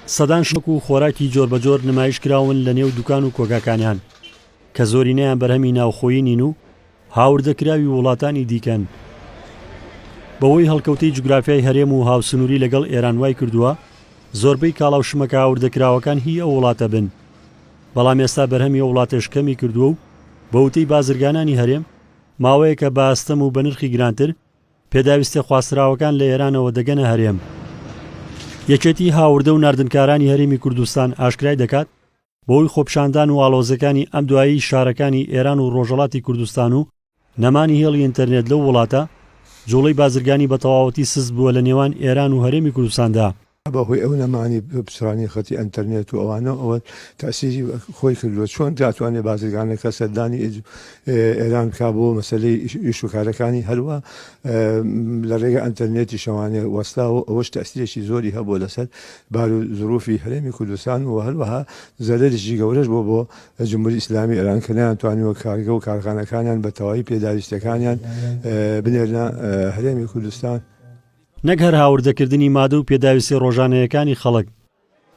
سەدان شمەک و خۆراکی جۆربەجۆر نمایش کراون لە نێو دوکان و کۆگاکانیان کە زۆرینەیان بەرهەمی ناوخۆیی نین و هاوردەکراوی وڵاتانی دیکەن. بەهۆی هەڵکەوتەی جوگرافیای هەرێم و هاوسنووری لەگەڵ ئێران وای کردووە زۆربەی کاڵا و شمەکە هاوردەکراوەکان هی ئەو وڵاتە بن، بەڵام ئێستا بەرهەمی ئەو وڵاتەش کەمی کردووە و بەوتەی بازرگانانی هەرێم ماوەیەکە بە ئاستەم و بە نرخی گرانتر پێداویستیە خواستراوەکان لە ئێرانەوە دەگەنە هەرێم. یەکێتی هاوردە و ناردنکارانی هەرێمی کوردستان ئاشکرای دەکات، بەهۆی خۆپیشاندان و ئاڵۆزیەکانی ئەم دواییەی شارەکانی ئێران و ڕۆژهەڵاتی کوردستان و نەمانی هێڵی ئینتەرنێت لەو وڵاتە، جوڵەی بازرگانی بە تەواوەتی سست بووە لە نێوان ئێران و هەرێمی کوردستاندا. بە هۆی ئەو نەمانی پچڕانی خەتی ئەنتەرنێت و ئەوانە ئەوە تەئسیری خۆی کردووە چۆن داتوانێت بازرگانەکە سەردانی ئێران بکا بۆ مەسەلەی ئیش و کارەکانی هەروە لە ڕێگە ئەنتەرنێتی شەوانێ وەستاوە ئەوەش تەئسیرێکی زۆری هەبووە لەسەر بار و زروفی هەرێمی کوردستان و هەروەها زەرەرێکی گەورەش بۆ بۆ جمهوری ئیسلامی ئێران کە نەیانتوانیوە کارگە و کارخانەکانیان بە تەواوی پێداویستیەکانیان بنێرنە هەرێمی کوردستان. نەک هەر هاوردەکردنی مادە و پێداویستیە ڕۆژانەیەکانی خەڵک،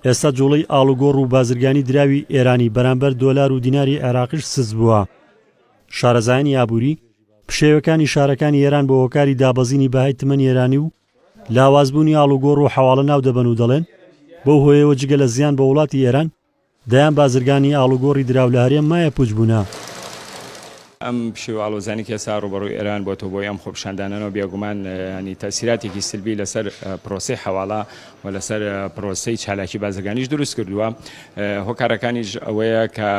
ئێستا جوڵەی ئاڵوگۆڕ و بازرگانی دراوی ئێرانی بەرامبەر دۆلار و دیناری عێراقیش سست بووە. شارەزایانی ئابووری، پشێویەکانی شارەکانی ئێران بە هۆکاری دابەزینی بەهای تمەنی ئێرانی و لاوازبوونی ئاڵوگۆڕ و حەواڵە ناودەبەن و دەڵێن، بەو هۆیەوە جگە لە زیان بە وڵاتی ئێران، دەیان بازرگانی ئاڵوگۆڕی دراو لە هەرێم مایەپووچ بوونە. ئەم پشێو ئاڵۆزیانەی کە ئێستا ڕووبەڕووی ئێران بۆتەوە بۆی ئەم خۆپیشاندانانەوە بێگومان یانی تەئسیراتێکی سلبی لەسەر پرۆسەی حەواڵە و لەسەر پرۆسەی چالاکی بازرگانیش دروست کردووە هۆکارەکانیش ئەوەیە کە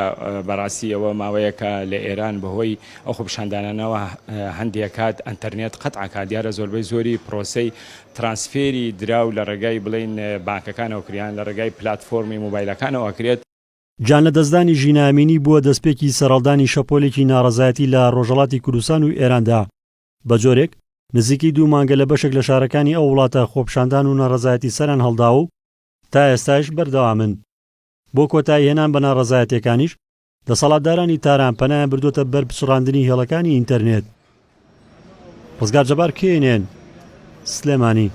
بەڕاستی ئەوە ماوەیەکە لە ئێران بەهۆی ئەو خۆپیشاندانانەوە هەندێک کات ئەنتەرنێت قەتعەکە دیارە زۆربەی زۆری پرۆسەی ترانسفێری دراو لە ڕێگای بڵێین بانکەکانەوە کریان لە ڕێگای پلاتفۆرمی مۆبایلەکانەوە ئەکرێت. گیانلەدەستدانی ژینا ئەمینی بووە دەستپێکی سەرهەڵدانی شەپۆلێکی ناڕەزایەتی لە ڕۆژهەڵاتی کوردستان و ئێراندا، بە جۆرێک نزیکەی دوو مانگە لە بەشێک لە شارەکانی ئەو وڵاتە خۆپیشاندان و ناڕەزایەتی سەریان هەڵداوە و تا ئێستایش بەردەوامن. بۆ کۆتاییهێنان بە ناڕەزایەتییەکانیش دەسەڵاتدارانی تاران پەنایان بردووەتە بەر پچڕاندنی هێڵەکانی ئینتەرنێت. ڕزگار جەبار، KNN، سلێمانی.